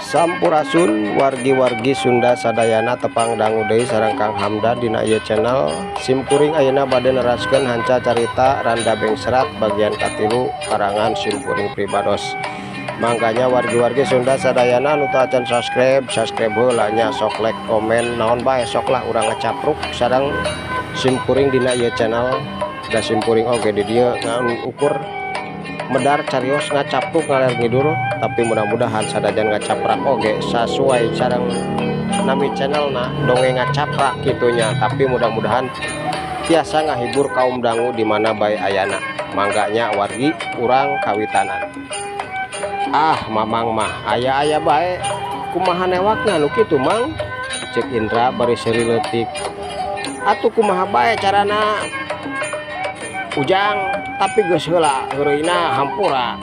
Sampurasun wargi-wargi Sunda sadayana, tepang dangu deui sareng Kang Hamdan dina ieu channel. Simkuring ayeuna bade neraskeun hanca carita Randa Bengsrat bagian katilu karangan simkuring pribados. Mangkanya wargi-wargi Sunda sadayana anu teu acan subscribe, subscribe heula nya, sok like, komen, naon bae sok lah, urang ngacapruk sareng simkuring dina ieu channel. Da simkuring oge di dieu ngan ukur medar carios, ngacapruk ngaler ngidur, tapi mudah-mudahan sadajan ngacaprak oge sasuai sareng nami channelna, dongeng ngacaprak gitunya, tapi mudah-mudahan tiasa ngahibur kaum dangu di mana bae ayana. Mangganya wargi, urang kawitanan. "Ah, Mamang mah aya-aya bae, kumaha newakna nu kitu, Mang?" cek Indra bari seuri leutik. "Atuh kumaha bae carana, Ujang, tapi geus heula heureuyna hampura.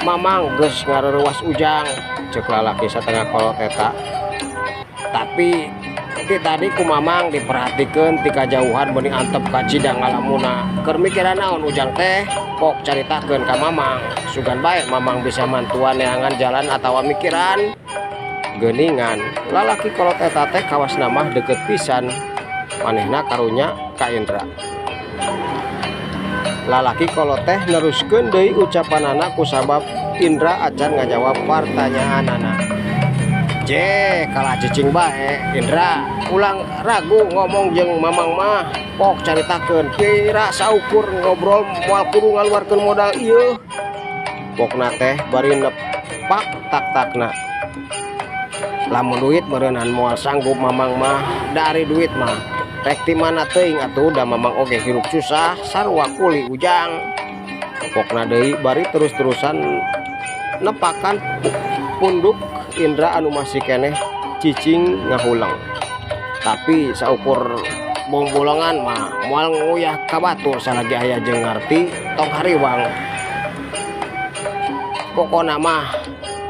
Mamang geus ngareuwas Ujang," cek lalaki satengah kolot eta. "Tapi ti tadi ku Mamang diperhatikeun ti kajauhan, beuni antep ka cidang ngalamuna. Keur mikiran naon Ujang teh? Pok caritakeun ka Mamang. Sugan bae Mamang bisa mantuan neangan jalan atawa mikiran." Geuningan lalaki kolot eta teh kawasna mah deukeut pisan, manehna karunya ka Indra. Lalaki kolot teh neruskeun deui ucapanana kusabab Indra acan ngajawab pertanyaanana. "Je, kalah cicing bae, Indra. Ulah ragu ngomong jeung Mamang mah. Pok caritakeun, pira saukur ngobrol moal kudu ngaluarkeun modal ieu?" Pokna teh bari nepak tak-takna. "Lamun duit meureunan moal sanggup Mamang mah, dari duit mah rek ti mana teuing atuh, da Mamang oge hirup susah sarua kuli, Ujang," pokna deui bari terus-terusan nepakan punduk Indra anu masih keneh cicing ngahuleng. "Tapi saukur bongbolongan mah moal nguyah ka batur, salagi aya jeung ngarti, tong hariwang. Pokona mah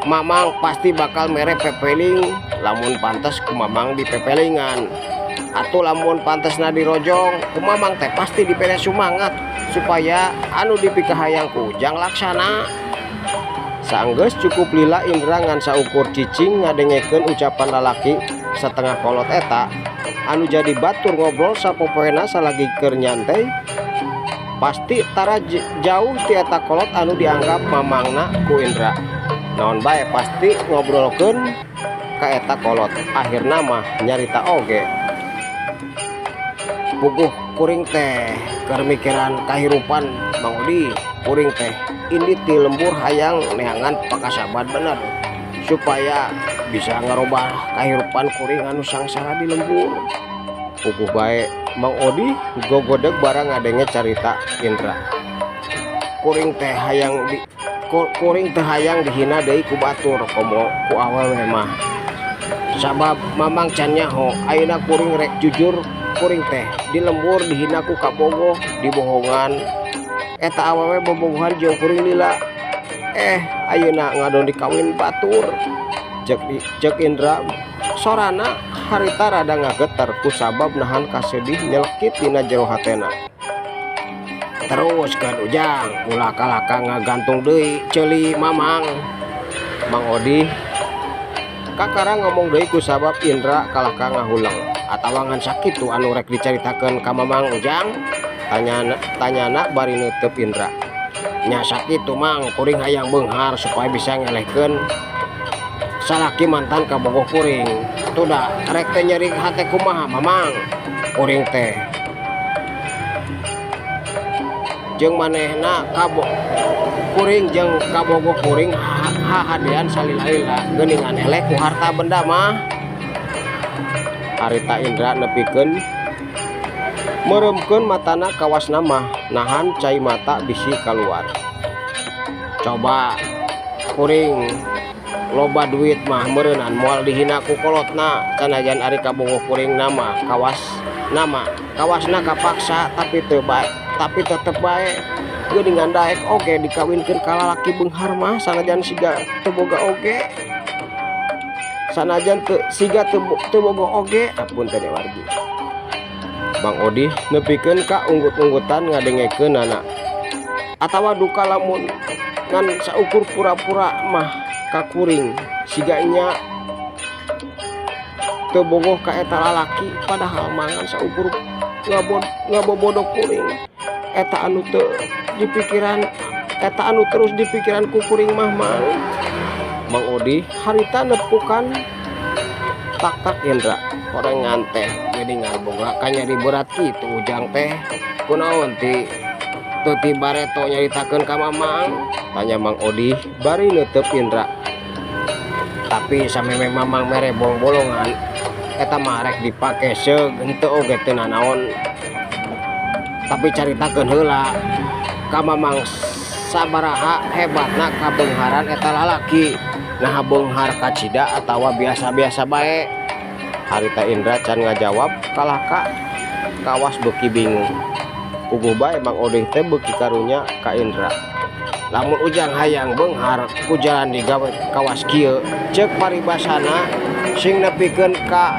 Mamang pasti bakal mere pepeling lamun pantes ku Mamang dipepelingan. Atuh lamun pantesna dirojong ku Mamang teh pasti dibere sumangat supaya anu dipikahayang ku Ujang laksana." Saenggeus cukup lila Indra ngan saukur cicing ngadengekeun ucapan lalaki satengah kolot eta anu jadi batur ngobrol sapopoena salagi keur nyantai. Pasti tara jauh ti eta kolot anu dianggap mamangna ku Indra. Naon bae pasti ngobrolkeun ka eta kolot. Akhirna mah nyarita oge. "Puguh kuring teh keur mikiran kahirupan, Mang Odi. Kuring teh indit ti lembur hayang neangan pakasaban bener supaya bisa ngarobah kahirupan kuring anu sangsara di lembur." Puguh bae Mang Odi gogodeg barang ngadenge carita Indra. Kuring teh hayang dihina deui ku batur, komo ku awewe mah, sabab Mamang can nyaho. Ayeuna kuring rek jujur, kuring teh di lembur dihina ku kabogoh, dibohongan. Eta awewe bobogohan jeung kuring lila, eh ayeuna ngadon dikawin batur," cek Indra. Sorana harita rada ngageter kusabab nahan kasedih nyelekit dina jero hatena. "Teruskeun, Ujang, ulah kalaka ngagantung deui ceuli Mamang." Mang Odi kakara ngomong deui kusabab Indra kalaka ngahuleng. "Atawa ngan sakitu anu rek dicaritakeun ka Mamang, Ujang?" tanyana bari neuteub Indra. "Nya sakitu, Mang. Kuring hayang beunghar supaya bisa ngelehkeun salaki mantan kabogoh kuring. Tuh da rek teh nyeri hate kumaha, Mamang. Kuring teh jeung manehna kabo kuring jeung kabogoh kuring hahadean salila-lila, geuningan eleh ku harta benda mah." Harita Indra nepikeun meureumkeun matana, kawasna mah nahan cai mata bisi kaluar. "Coba kuring loba duit mah meureunan moal dihina ku kolotna, sanajan ari kabogoh kuring nama kawas nama kawasna kapaksa, tapi teu bae, tapi tetep bae geuningan daek oge dikawinkeun ka lalaki beunghar mah, sanajan siga teu boga oge, sanajan teu siga teu boga oge." Apunten ya wargi. Bang Odi nepikeun ka unggut-unggutan ngadengekeunana. "Atawa duka lamun ngan saukur pura-pura mah Ka kuring siga nya teu bogoh ka eta lalaki, padahal mah ngan saukur ngabobodo kuring. Eta anu teu dipikiran, eta anu terus dipikiran ku kuring mah, Mang. Mang Odih harita nepukan tak-tak Indra. Horengan teh geuningan boga kanyeri berat kitu Ujang teh. Kunaon ti teu ti bareto nyaritakeun ka Mamang? Tanya Mang Odih bari neuteup Indra. Tapi sameme Mamang mere bong-bolongan eta mah rek dipake seug henteu oge teu nanaon. Tapi caritakeun heula ka Mamang sabaraha hebatna kabeungharan eta lalaki. Naha beunghar kacida atawa biasa-biasa bae. Harita Indra can ngajawab kalah ka kawas beuki bingung. Puguh bae Mang Odih teh beuki karunya ka Indra. Lamun Ujang hayang beunghar ku jalan digawe kawas kieu, ceuk paribasana sing nepikeun ka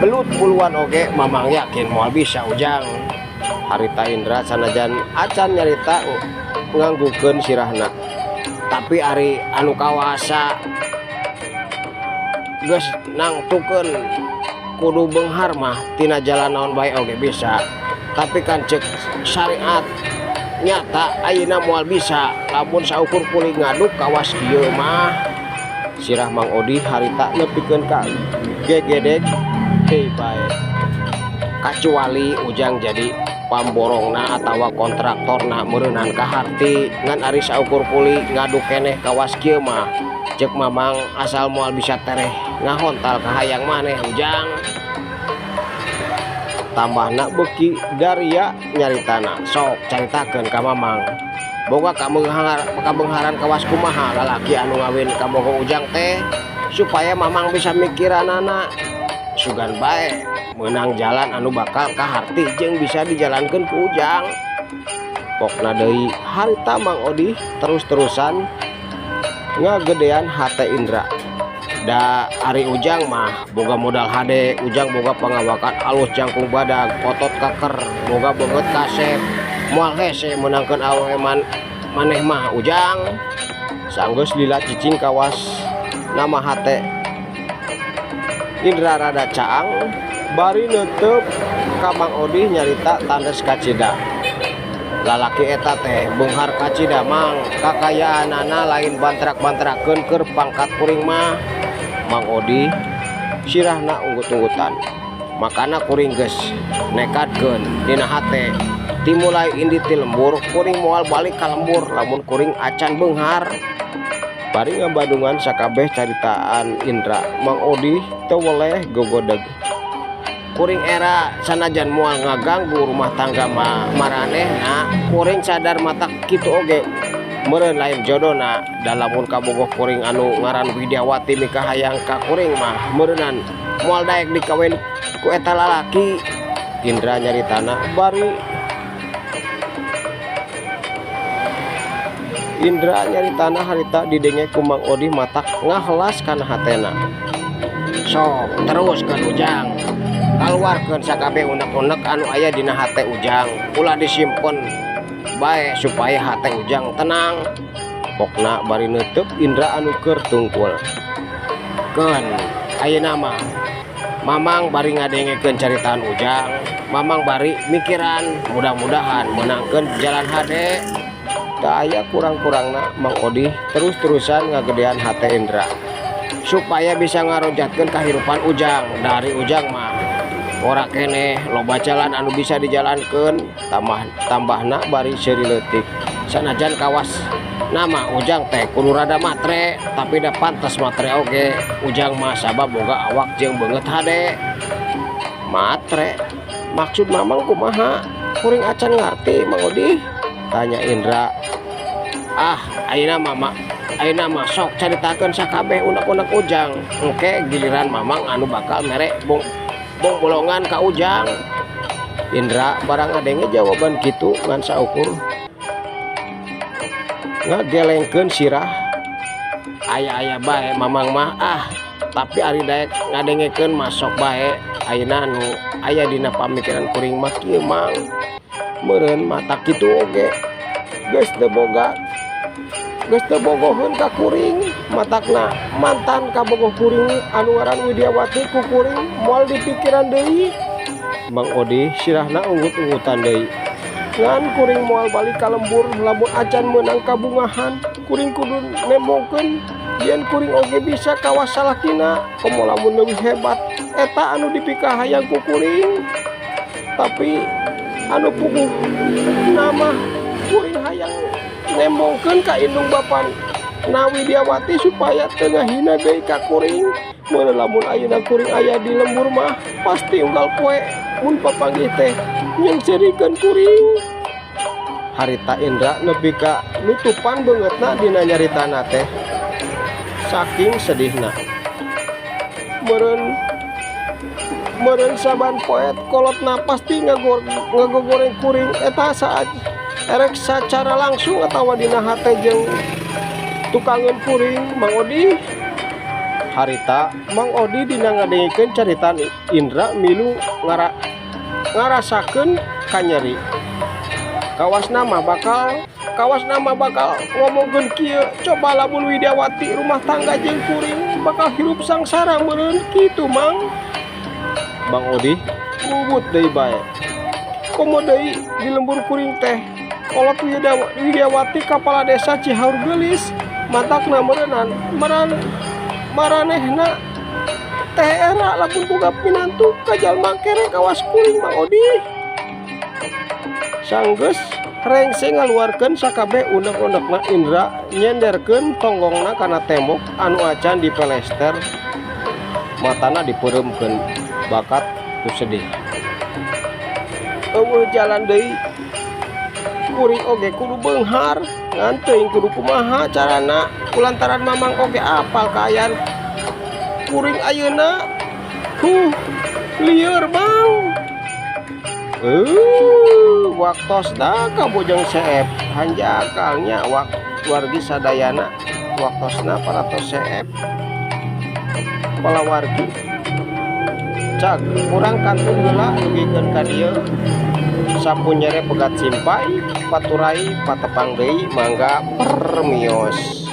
belut buluan oge Mamang yakin moal bisa, Ujang. Harita Indra sanajan acan nyarita nganggukeun sirahna. Tapi ari anu kawasa geus nangtukeun kudu beunghar mah tina jalan naon bae oge bisa. Tapi kan ceuk syariat nyata ayeuna moal bisa lamun saukur kuli ngaduk kawas kieu mah. Sirah Mang Odih harita nepikeun ka gegedeg hei bae. Kacuali Ujang jadi pamborongna atawa kontraktorna meureunan kaharti, ngan ari saukur kuli ngaduk keneh kawas kieu mah ceuk Mamang asal moal bisa tereh ngahontal kahayang maneh, Ujang. Tambahna beuki daria nyaritana. Sok caritakeun ka Mamang. Boga kabeungharan kawas kumaha lalaki anu ngawin kabogoh Ujang teh, supaya Mamang bisa mikiranana. Sugan bae meunang jalan anu bakal kaharti jeung bisa dijalankeun ku Ujang. Pokna deui harita Mang Odih terus-terusan ngagedean hate Indra. Da ari Ujang mah boga modal hade, Ujang boga pangawakan alus jangkung badag, otot kaker, boga beungeut kasep. Moal hese meunangkeun awewe maneh mah, Ujang. Sanggeus lila cicing kawas nama hate Indra rada caang bari neuteup ka Mang Odih nyarita tandes kacida. Lalaki eta teh beunghar kacida, Mang, kakayaanana lain bantrak-bantrakeun keur pangkat kuring mah. Mang Odih sirahna unggut-unggutan. Makana kuring geus nekadkeun dina hate timulai indit ti lembur kuring moal balik ka lembur lamun kuring acan beunghar. Bari ngabandungan sakabeh caritaan Indra, Mang Odih teu weleh gogodeg. Kuring era sanajan moal ngaganggu rumah tangga maranehna, kuring sadar matak kitu oge meureun lain jodona. Da lamun kabogoh kuring anu ngaran Widyawati mikahayang ka kuring mah meureunan moal daek dikawin ku eta lalaki. Indra nyaritana bari Indra nyaritana harita didenge ku Mang Odih matak ngahelas kana hatena. Sok teruskeun, Ujang. Kaluarkeun sakabeh unek-unek anu aya dina hate Ujang. Ulah disimpen bae supaya hate Ujang tenang. Pokna bari neuteub Indra anu keur tungkul. Keun ayeuna mah Mamang bari ngadengekeun caritaan Ujang, Mamang bari mikiran mudah-mudahan meunangkeun jalan hade. Teu aya kurang-kurangna Mang Odih terus-terusan ngagedean hate Indra supaya bisa ngarojatkeun kahirupan Ujang. Dari Ujang mah ora keneh loba jalan anu bisa dijalankeun, tambahna bari seuri leutik. Sanajan kawas nama Ujang teh kudu rada matre, tapi da pantes matre oge Ujang mah sabab boga awak jeung beungeut hade. Matre maksud Mamang kumaha? Kuring acan ngarti, Mang Odih, tanya Indra. Ah, ayeuna mah ayeuna mah sok caritakeun sakabeh unek-unek Ujang. Engke giliran Mamang anu bakal mere bong bolongan ka Ujang. Indra barang ngadenge jawaban kitu ngan saukur ngagelengkeun sirah. Aya-aya bae Mamang mah ah, tapi ari daek ngadengekeun mah sok bae. Ayeuna anu aya dina pamikiran kuring mah kieu, Mang. Meureun mata kitu oge geus teu boga Geus teu bogoheun ka kuring, matakna mantan kabogoh kuring anu ngaran Widiawati ku kuring moal dipikiran deui. Mang Odih sirahna unggut-unggutan deui. Ngan kuring moal balik ka lembur lamun acan meunang kabungahan. Kuring kudu nembongkeun yen kuring oge bisa kawas salakina, komo lamun leuwih hebat. Eta anu dipikahayang ku kuring. Tapi anu puguh na mah kuring hayang nembongkeun ka indung bapa na Widiawati supaya teu ngahina deui ka kuring. Meureun lamun ayeuna kuring aya di lembur mah pasti unggal poe mun papanggih teh nyeungseurikeun kuring. Harita Indra nepi ka nutupan beungeutna dina nyaritana teh saking sedihna. Meureun meureun saban poe kolotna pasti ngagogoreng kuring eta saat erek sacara langsung atawa dina hate jeung tukangeun kuring, Mang Odih. Harita Mang Odih dina ngadengikeun caritaan Indra milu ngarasakeun kanyeri. Kawasna mah bakal ngomongkeun kieu, coba lamun Widiawati rumah tangga jeung kuring bakal hirup sangsara meureun kitu, Mang. Mang Odih ngunggut deui bae. Komo deui di lembur kuring teh kolot Widiawati kapala desa Cihaur Geulis, matakna meureunan maranehna teh era lamun boga minantu ka jalma kere kawas kuring, Mang Odih. Sanggeus rengse ngaluarkeun sakabeh unek-unekna, Indra nyenderkeun tonggongna kana tembok anu acan dipelester, matana dipeureumkeun bakat ku sedih. Euweuh jalan deui, kuring oge kudu beunghar, ngan teuing kudu kumaha carana kulantaran Mamang oge apal kaayaan kuring ayeuna. Huh, lieur, Bang. Waktosna ka Bojong Seep hanjakalnya wargi sadayana, waktosna paratos seep palawargi. Cag kurang kantun heula dugikeun ka dieu. Sapunyere pegat simpay paturay patepang deui, mangga permios.